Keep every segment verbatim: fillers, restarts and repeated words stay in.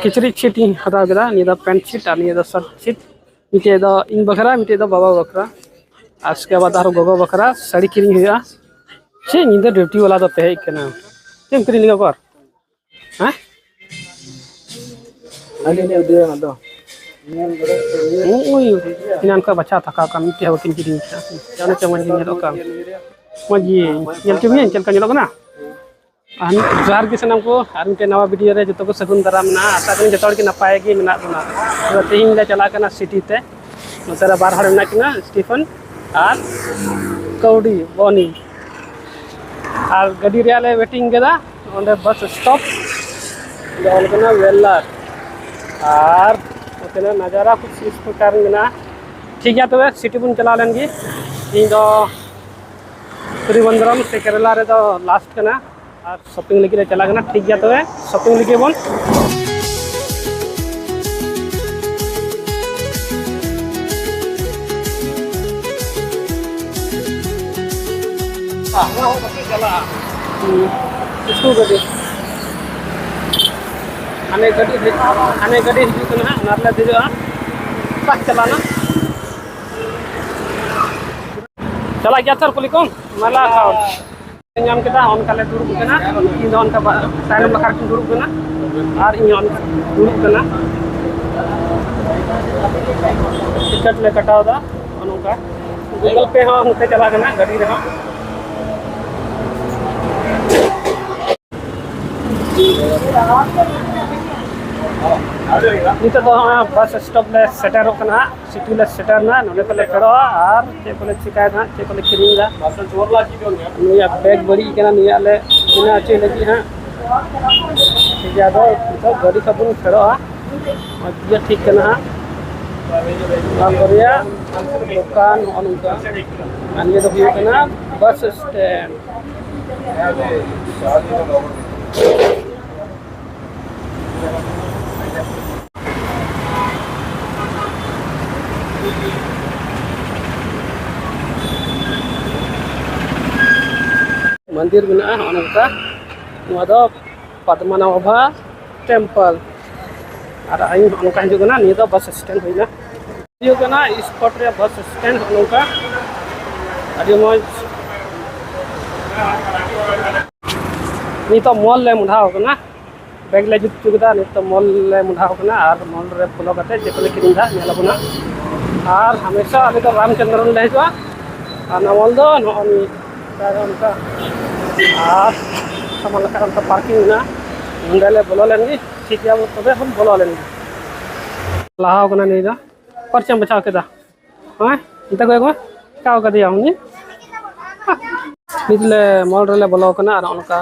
ᱠᱤᱪᱨᱤᱡ ᱥᱮᱴ ᱤᱧ ᱦᱟᱛᱟᱣ ᱠᱮᱫᱟ᱾ ᱱᱤᱭᱟᱹ ᱫᱚ ᱯᱮᱱᱴ ᱥᱮᱴ ᱟᱨ ᱱᱤᱭᱟᱹ ᱫᱚ ᱥᱟᱨᱴ ᱥᱮᱴ᱾ ᱢᱤᱫᱴᱮᱡ ᱫᱚ ᱤᱧ ᱵᱟᱠᱷᱨᱟ, ᱢᱤᱫᱴᱮᱡ ᱫᱚ ᱵᱟᱵᱟ ᱵᱟᱠᱷᱨᱟ᱾ ᱟᱨ ᱩᱥᱠᱮ ᱵᱟᱫ ᱟᱨᱦᱚᱸ ᱜᱚᱜᱚ ᱵᱟᱠᱷᱨᱟ ᱥᱟᱹᱲᱤ ᱠᱤᱨᱤᱧ ᱦᱩᱭᱩᱜᱼᱟ᱾ ᱪᱮᱫ ᱧᱤᱫᱟᱹ ᱰᱤᱭᱩᱴᱤ ᱵᱟᱞᱟ ᱫᱚ ᱯᱮ ᱦᱮᱡ ᱠᱟᱱᱟ? ᱪᱮᱫ ᱮᱢ ᱠᱤᱨᱤᱧ ᱞᱟᱹᱜᱤᱫ ᱟᱵᱟᱨ? ᱦᱮᱸ? ᱟᱹᱞᱤᱧ ᱞᱤᱧ ᱩᱫᱩᱜ ᱟᱢᱟ ᱫᱚ᱾ ᱱᱚᱜᱼᱚᱭ ᱮᱱᱟᱱ ᱠᱷᱚᱱ ᱵᱟᱪᱷᱟ ᱛᱷᱟᱠᱟᱣ ᱠᱟᱱ, ᱢᱤᱫᱴᱮᱡ ᱦᱚᱸ ᱵᱟᱹᱠᱤᱱ ᱠᱤᱨᱤᱧ ᱠᱟᱜᱼᱟ᱾ ᱚᱱᱮ ᱪᱚ ᱢᱚᱡᱽ ᱜᱮ ᱧᱮᱞᱚᱜ ᱠᱟᱱ᱾ ᱢᱚᱡᱽ ᱜᱮ᱾ ᱧᱮᱞ ᱦᱚᱪᱚ ᱢᱮᱭᱟ ᱪᱮᱫ ᱞᱮᱠᱟ ᱧᱮᱞᱚᱜ ᱠᱟᱱᱟ? ᱟᱨ ᱢᱤᱫ ᱡᱚᱦᱟᱨ ᱜᱮ ᱥᱟᱱᱟᱢ ᱠᱚ, ᱟᱨ ᱢᱤᱫᱴᱮᱱ ᱱᱟᱣᱟ ᱵᱷᱤᱰᱤᱭᱳ ᱨᱮ ᱡᱚᱛᱚ ᱠᱚ ᱥᱟᱹᱜᱩᱱ ᱫᱟᱨᱟᱢ ᱢᱮᱱᱟᱜᱼᱟ᱾ ᱟᱥᱟ ᱠᱚᱨᱮ ᱡᱚᱛᱚ ᱦᱚᱲ ᱜᱮ ᱱᱟᱯᱟᱭ ᱜᱮ ᱢᱮᱱᱟᱜ ᱵᱚᱱᱟ᱾ ᱛᱚᱵᱮ ᱛᱮᱦᱮᱧ ᱞᱮ ᱪᱟᱞᱟᱜ ᱠᱟᱱᱟ ᱥᱤᱴᱤ ᱛᱮ᱾ ᱱᱚᱛᱮ ᱨᱮ ᱵᱟᱨ ᱦᱚᱲ ᱢᱮᱱᱟᱜ ᱠᱤᱱᱟ, ᱥᱴᱤᱯᱷᱟᱱ ᱟᱨ ᱠᱟᱹᱣᱰᱤ ᱵᱚᱱᱤ᱾ ᱟᱨ ᱜᱟᱹᱰᱤ ᱨᱮᱭᱟᱜ ᱞᱮ ᱣᱮᱴᱤᱝ ᱠᱮᱫᱟ ᱚᱸᱰᱮ ᱵᱟᱥ ᱥᱴᱚᱯ᱾ ᱚᱸᱰᱮ ᱚᱞ ᱠᱟᱱᱟ ᱣᱮᱞᱟᱨ᱾ ᱟᱨ ᱱᱚᱛᱮᱱᱟᱜ ᱱᱟᱡᱟᱨᱟ ᱠᱩᱪ ᱤᱥ ᱯᱨᱚᱠᱟᱨ ᱢᱮᱱᱟᱜᱼᱟ᱾ ᱴᱷᱤᱠ ᱜᱮᱭᱟ, ᱛᱚᱵᱮ ᱥᱤᱴᱤ ᱵᱚᱱ ᱪᱟᱞᱟᱣ ᱞᱮᱱ ᱜᱮ᱾ ᱤᱧ ᱫᱚ ᱛᱨᱤᱵᱚᱱᱫᱨᱚᱢ ᱥᱮ ᱠᱮᱨᱟᱞᱟ ᱨᱮᱫᱚ ᱞᱟᱥᱴ ᱠᱟᱱᱟ᱾ ᱟᱨ ᱥᱚᱯᱤᱝ ᱞᱟᱹᱜᱤᱫ ᱞᱮ ᱪᱟᱞᱟᱜ ᱠᱟᱱᱟ᱾ ᱴᱷᱤᱠ ᱜᱮᱭᱟ, ᱛᱚᱵᱮ ᱥᱚᱯᱤᱝ ᱞᱟᱹᱜᱤᱫ ᱵᱚᱱ᱾ ᱦᱩᱸ, ᱤᱥᱠᱩᱞ ᱜᱟᱹᱰᱤ᱾ ᱦᱟᱱᱮ ᱜᱟᱹᱰᱤ ᱦᱤᱡᱩᱜ, ᱦᱟᱱᱮ ᱜᱟᱹᱰᱤ ᱦᱤᱡᱩᱜ ᱠᱟᱱᱟ ᱦᱟᱸᱜ, ᱚᱱᱟ ᱨᱮᱞᱮ ᱫᱮᱡᱚᱜᱼᱟ᱾ ᱵᱟᱥ ᱪᱟᱞᱟᱣᱱᱟ᱾ ᱪᱟᱞᱟᱜ ᱜᱮᱭᱟ ᱛᱚ ᱠᱩᱞᱤ ᱠᱚᱢ, ᱢᱮᱞᱟ ᱠᱷᱟᱱ᱾ ᱧᱟᱢ ᱠᱮᱫᱟ, ᱚᱱᱠᱟ ᱞᱮ ᱫᱩᱲᱩᱵ ᱠᱟᱱᱟ᱾ ᱤᱧ ᱫᱚ ᱚᱱᱠᱟ ᱵᱟ-, ᱛᱟᱭᱱᱚᱢ ᱱᱟᱠᱷᱟ ᱨᱮᱧ ᱫᱩᱲᱩᱵ ᱠᱟᱱᱟ ᱟᱨ ᱤᱧ ᱦᱚᱸ ᱫᱩᱲᱩᱵ ᱠᱟᱱᱟ᱾ ᱴᱤᱠᱤᱴ ᱞᱮ ᱠᱟᱴᱟᱣ ᱮᱫᱟ ᱱᱚᱜᱼᱚ ᱱᱚᱝᱠᱟ᱾ Google Pay ᱦᱚᱸ ᱱᱚᱛᱮ ᱪᱟᱞᱟᱜ ᱠᱟᱱᱟ ᱜᱟᱹᱰᱤ ᱨᱮᱦᱚᱸ᱾ ᱱᱤᱛᱚᱜ ᱫᱚ ᱦᱟᱸᱜ ᱵᱟᱥ ᱥᱴᱚᱯ ᱞᱮ ᱥᱮᱴᱮᱨᱚᱜ ᱠᱟᱱᱟ ᱦᱟᱸᱜ᱾ ᱥᱤᱴᱤ ᱞᱮ ᱥᱮᱴᱮᱨ ᱮᱱᱟ, ᱱᱚᱰᱮ ᱠᱷᱚᱱ ᱞᱮ ᱯᱷᱮᱰᱚᱜᱼᱟ ᱟᱨ ᱪᱮᱫ ᱠᱚᱞᱮ ᱪᱤᱠᱟᱹᱭᱮᱫᱟ ᱦᱟᱸᱜ, ᱪᱮᱫ ᱠᱚᱞᱮ ᱠᱤᱨᱤᱧ ᱮᱫᱟ᱾ ᱱᱩᱭᱟᱜ ᱵᱮᱜᱽ ᱵᱟᱹᱲᱤᱡ ᱠᱟᱱᱟ, ᱱᱩᱭᱟᱜ ᱞᱮ ᱵᱮᱱᱟᱣ ᱦᱚᱪᱚᱭ ᱞᱟᱹᱜᱤᱫ ᱦᱟᱸᱜ᱾ ᱴᱷᱤᱠ ᱜᱮᱭᱟ, ᱟᱫᱚ ᱱᱤᱛᱚᱜ ᱜᱟᱹᱰᱤ ᱠᱷᱚᱱ ᱵᱚᱱ ᱯᱷᱮᱰᱚᱜᱼᱟ᱾ ᱢᱚᱡᱽ ᱜᱮ ᱴᱷᱤᱠ ᱠᱟᱱᱟ ᱦᱟᱸᱜ᱾ ᱱᱚᱣᱟ ᱠᱚ ᱨᱮᱭᱟᱜ ᱫᱚᱠᱟᱱ ᱱᱚᱜᱼᱚ ᱱᱚᱝᱠᱟ᱾ ᱟᱨ ᱱᱤᱭᱟᱹ ᱫᱚ ᱦᱩᱭᱩᱜ ᱠᱟᱱᱟ ᱵᱟᱥ ᱥᱴᱮᱱᱰ᱾ ᱢᱚᱱᱫᱤᱨ ᱢᱮᱱᱟᱜᱼᱟ ᱱᱚᱜᱼᱚ ᱱᱚᱝᱠᱟ᱾ ᱱᱚᱣᱟ ᱫᱚ ᱯᱚᱫᱢᱚᱱᱟᱵᱷᱟ ᱴᱮᱢᱯᱚᱞ᱾ ᱟᱨ ᱤᱧ ᱱᱚᱜᱼᱚ ᱱᱚᱝᱠᱟ ᱦᱤᱡᱩᱜ ᱠᱟᱱᱟ, ᱱᱤᱭᱟᱹ ᱫᱚ ᱵᱟᱥ ᱥᱴᱮᱱᱰ ᱦᱩᱭᱱᱟ, ᱦᱩᱭᱩᱜ ᱠᱟᱱᱟ ᱥᱯᱚᱴ ᱨᱮ ᱵᱟᱥ ᱥᱴᱮᱱᱰ ᱱᱚᱜᱼᱚ ᱱᱚᱝᱠᱟ᱾ ᱟᱹᱰᱤ ᱢᱚᱡᱽ᱾ ᱱᱤᱛᱚᱜ ᱢᱚᱞ ᱞᱮ ᱢᱚᱦᱰᱟᱣ ᱠᱟᱱᱟ, ᱵᱮᱜᱽ ᱞᱮ ᱡᱩᱛ ᱦᱚᱪᱚ ᱠᱮᱫᱟ᱾ ᱱᱤᱛᱚᱜ ᱢᱚᱞ ᱞᱮ ᱢᱚᱦᱰᱟᱣ ᱠᱟᱱᱟ ᱟᱨ ᱢᱚᱞ ᱨᱮ ᱵᱚᱞᱚ ᱠᱟᱛᱮ ᱪᱮᱫ ᱠᱚᱞᱮ ᱠᱤᱨᱤᱧ ᱮᱫᱟ ᱧᱮᱞ ᱟᱵᱚᱱᱟ᱾ ᱟᱨ ᱦᱟᱢᱮᱥᱟ ᱟᱞᱮ ᱫᱚ ᱨᱟᱢᱪᱚᱸᱫᱽᱨᱚᱱ ᱞᱮ ᱦᱤᱡᱩᱜᱼᱟ᱾ ᱟᱨ ᱱᱚᱣᱟ ᱢᱚᱞ ᱫᱚ ᱱᱚᱜᱼᱚ ᱱᱚᱝᱠᱟ ᱚᱱᱠᱟ ᱟᱨ ᱥᱟᱢᱟᱱ ᱞᱮᱠᱟ ᱚᱱᱠᱟ ᱯᱟᱨᱠᱤᱝ ᱢᱮᱱᱟᱜᱼᱟ᱾ ᱱᱚᱸᱰᱮ ᱞᱮ ᱵᱚᱞᱚ ᱞᱮᱱ ᱜᱮ, ᱴᱷᱤᱠ ᱜᱮᱭᱟ, ᱛᱚᱵᱮ ᱵᱚᱱ ᱵᱚᱞᱚ ᱞᱮᱱ ᱜᱮ᱾ ᱞᱟᱦᱟᱣ ᱠᱟᱱᱟ ᱱᱩᱭ ᱫᱚ᱾ ᱯᱟᱨᱪᱟᱢ ᱵᱟᱪᱷᱟᱣ ᱠᱮᱫᱟ? ᱦᱮᱸ? ᱚᱱᱛᱮ ᱠᱚᱭᱚᱜ ᱢᱮ᱾ ᱪᱤᱠᱟᱣ ᱠᱟᱫᱮᱭᱟ ᱩᱱᱤ? ᱱᱤᱛ ᱞᱮ ᱢᱚᱞ ᱨᱮᱞᱮ ᱵᱚᱞᱚ ᱠᱟᱱᱟ ᱟᱨ ᱱᱚᱜᱼᱚ ᱱᱚᱝᱠᱟ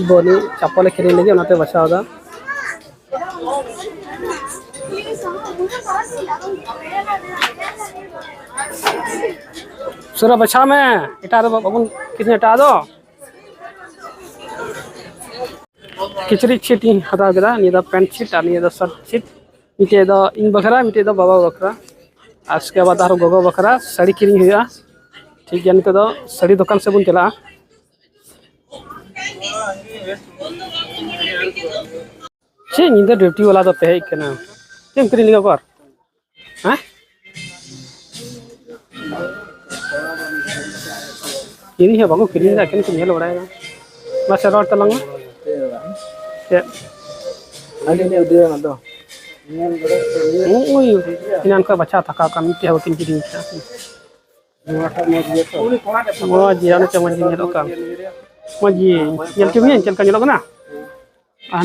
ᱵᱚᱱᱤ ᱪᱟᱯᱚᱞᱮ ᱠᱤᱨᱤᱧ ᱞᱟᱹᱜᱤᱫ, ᱚᱱᱟᱛᱮ ᱵᱟᱪᱷᱟᱣ ᱮᱫᱟ᱾ ᱩᱥᱟᱹᱨᱟ ᱵᱟᱪᱷᱟᱣ ᱢᱮ, ᱮᱴᱟᱜ ᱨᱮ ᱵᱟᱵᱚᱱ ᱠᱤᱨᱤᱧᱟ ᱮᱴᱟᱜ ᱫᱚ᱾ ᱠᱤᱪᱨᱤᱡ ᱥᱮᱴ ᱤᱧ ᱦᱟᱛᱟᱣ ᱠᱮᱫᱟ, ᱱᱤᱭᱟᱹ ᱫᱚ ᱯᱮᱱᱴ ᱥᱮᱴ ᱟᱨ ᱱᱤᱭᱟᱹ ᱫᱚ ᱥᱟᱨᱴ ᱥᱮᱴ᱾ ᱢᱤᱫᱴᱮᱡ ᱫᱚ ᱤᱧ ᱵᱟᱠᱷᱨᱟ, ᱢᱤᱫᱴᱮᱡ ᱫᱚ ᱵᱟᱵᱟ ᱵᱟᱠᱷᱨᱟ, ᱟᱨ ᱩᱥᱠᱮ ᱵᱟᱫ ᱟᱨᱦᱚᱸ ᱜᱚᱜᱚ ᱵᱟᱠᱷᱨᱟ ᱥᱟᱹᱲᱤ ᱠᱤᱨᱤᱧ ᱦᱩᱭᱩᱜᱼᱟ᱾ ᱴᱷᱤᱠ ᱜᱮᱭᱟ, ᱱᱤᱛᱚᱜ ᱫᱚ ᱥᱟᱹᱲᱤ ᱫᱚᱠᱟᱱ ᱥᱮᱫ ᱵᱚᱱ ᱪᱟᱞᱟᱜᱼᱟ᱾ ᱪᱮᱫ ᱧᱤᱫᱟᱹ ᱰᱤᱭᱩᱴᱤ ᱵᱟᱞᱟ ᱫᱚ ᱯᱮ ᱦᱮᱡ ᱠᱟᱱᱟ? ᱪᱮᱫ ᱮᱢ ᱠᱤᱨᱤᱧ ᱞᱟᱹᱜᱤᱫ ᱟᱵᱟᱨ? ᱦᱮᱸ? ᱠᱤᱨᱤᱧ ᱦᱚᱸ ᱵᱟᱠᱚ ᱠᱤᱨᱤᱧ ᱮᱫᱟ, ᱮᱠᱮᱱ ᱠᱚ ᱧᱮᱞ ᱵᱟᱲᱟᱭᱮᱫᱟ᱾ ᱢᱟᱥᱮ ᱨᱚᱲ ᱛᱟᱞᱟᱝ ᱢᱮ᱾ ᱪᱮᱫ? ᱟᱹᱞᱤᱧ ᱩᱫᱩᱜ ᱟᱫᱚ᱾ ᱱᱚᱜᱼᱚᱭ ᱮᱱᱟᱱ ᱠᱷᱚᱱ ᱵᱟᱪᱷᱟᱣ ᱛᱷᱟᱠᱟᱣ ᱠᱟᱱ, ᱢᱤᱫᱴᱮᱡ ᱦᱚᱸ ᱵᱟᱹᱠᱤᱱ ᱠᱤᱨᱤᱧ ᱠᱮᱫᱟ᱾ ᱱᱚᱣᱟᱴᱟᱜ ᱢᱚᱡᱽ ᱜᱮᱭᱟ ᱛᱚ? ᱢᱚᱡᱽ ᱜᱮᱭᱟ, ᱚᱱᱮ ᱪᱚ ᱢᱚᱡᱽ ᱜᱮ ᱧᱮᱞᱚᱜ ᱠᱟᱱ᱾ ᱢᱚᱡᱽ ᱜᱮ, ᱧᱮᱞ ᱦᱚᱪᱚ ᱢᱮᱭᱟᱹᱧ ᱪᱮᱫ ᱞᱮᱠᱟ ᱧᱮᱞᱚᱜ ᱠᱟᱱᱟ᱾ ᱟᱨ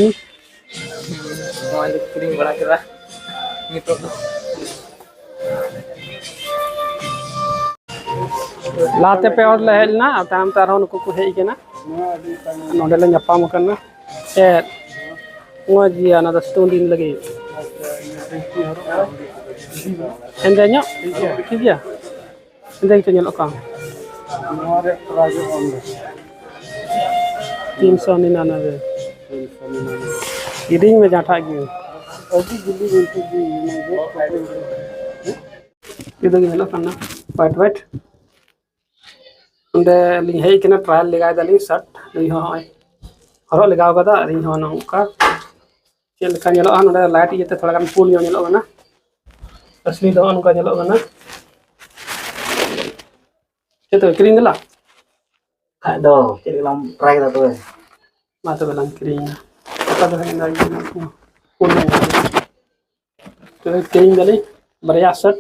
ᱱᱚᱣᱟ ᱞᱮ ᱠᱤᱨᱤᱧ ᱵᱟᱲᱟ ᱠᱮᱫᱟ ᱱᱤᱛᱚᱜ ᱫᱚ᱾ ᱞᱟᱦᱟᱛᱮ ᱯᱮ ᱦᱚᱲ ᱞᱮ ᱦᱮᱡ ᱞᱮᱱᱟ, ᱟᱨ ᱛᱟᱭᱚᱢ ᱛᱮ ᱟᱨᱦᱚᱸ ᱱᱩᱠᱩ ᱠᱚ ᱦᱮᱡ ᱠᱟᱱᱟ᱾ ᱱᱚᱰᱮ ᱞᱮ ᱧᱟᱯᱟᱢ ᱟᱠᱟᱱᱟ᱾ ᱪᱮᱫ? ᱢᱚᱡᱽ ᱜᱮᱭᱟ, ᱚᱱᱟ ᱫᱚ ᱥᱤᱛᱩᱝ ᱫᱤᱱ ᱞᱟᱹᱜᱤᱫ᱾ ᱦᱮᱸᱫᱮ ᱧᱚᱜ? ᱴᱷᱤᱠ ᱜᱮᱭᱟ᱾ ᱦᱮᱸᱫᱮ ᱜᱮᱪᱚ ᱧᱮᱞᱚᱜ ᱠᱟᱱ᱾ ᱱᱚᱣᱟ ᱨᱮᱭᱟᱜ price ᱚᱞ ᱢᱮ᱾ ᱛᱤᱱᱥᱚ ᱱᱤᱨᱟᱱᱚᱵᱵᱳᱭ᱾ ᱛᱤᱱᱥᱚ ᱱᱤᱨᱟᱱᱚᱵᱵᱳᱭ᱾ ᱠᱤᱨᱤᱧ ᱢᱮ ᱡᱟᱦᱟᱸᱴᱟᱜ ᱜᱮ᱾ ᱟᱹᱰᱤ ᱡᱤᱞᱤᱧ ᱚᱱᱛᱮ ᱜᱮ ᱢᱮᱱᱟᱜᱼᱟ᱾ ᱡᱩᱫᱟᱹ ᱜᱮ ᱧᱮᱞᱚᱜ ᱠᱟᱱᱟ᱾ White, white᱾ ᱚᱸᱰᱮ ᱞᱤᱧ ᱦᱮᱡ ᱠᱟᱱᱟ, trial ᱞᱮᱜᱟᱭ ᱫᱟᱞᱤᱧ shirt᱾ ᱱᱩᱭ ᱦᱚᱸ ᱱᱚᱜᱼᱚᱭ ᱦᱚᱨᱚᱜ ᱞᱮᱜᱟᱣ ᱠᱟᱫᱟ ᱟᱨ ᱤᱧ ᱦᱚᱸ ᱱᱚᱝᱠᱟ᱾ ᱪᱮᱫ ᱞᱮᱠᱟ ᱧᱮᱞᱚᱜᱼᱟ, ᱱᱚᱰᱮ ᱞᱟᱭᱤᱴ ᱤᱭᱟᱹᱛᱮ ᱛᱷᱚᱲᱟ ᱜᱟᱱ ᱯᱩᱞ ᱧᱚᱜ ᱧᱮᱞᱚᱜ ᱠᱟᱱᱟ᱾ ᱟᱥᱞᱤ ᱫᱚ ᱱᱚᱜᱼᱚ ᱱᱚᱝᱠᱟ ᱧᱮᱞᱚᱜ ᱠᱟᱱᱟ᱾ ᱪᱮᱫ ᱛᱚᱵᱮ ᱠᱤᱨᱤᱧ ᱫᱮᱞᱟ? ᱠᱷᱟᱡ ᱫᱚ ᱪᱮᱫ ᱞᱮᱠᱟᱢ ᱴᱨᱟᱭ ᱠᱮᱫᱟ ᱛᱚᱵᱮ? ᱢᱟ ᱛᱚᱵᱮ ᱞᱟᱝ ᱠᱤᱨᱤᱧᱟ᱾ ᱚᱠᱟ ᱫᱚ ᱦᱮᱸ, ᱚᱱᱟ ᱜᱮ ᱯᱩᱱ ᱧᱮᱞᱚᱜ ᱠᱟᱱᱟ᱾ ᱛᱚᱵᱮ ᱠᱤᱨᱤᱧ ᱫᱟᱞᱤᱧ ᱵᱟᱨᱭᱟ ᱥᱮᱴ᱾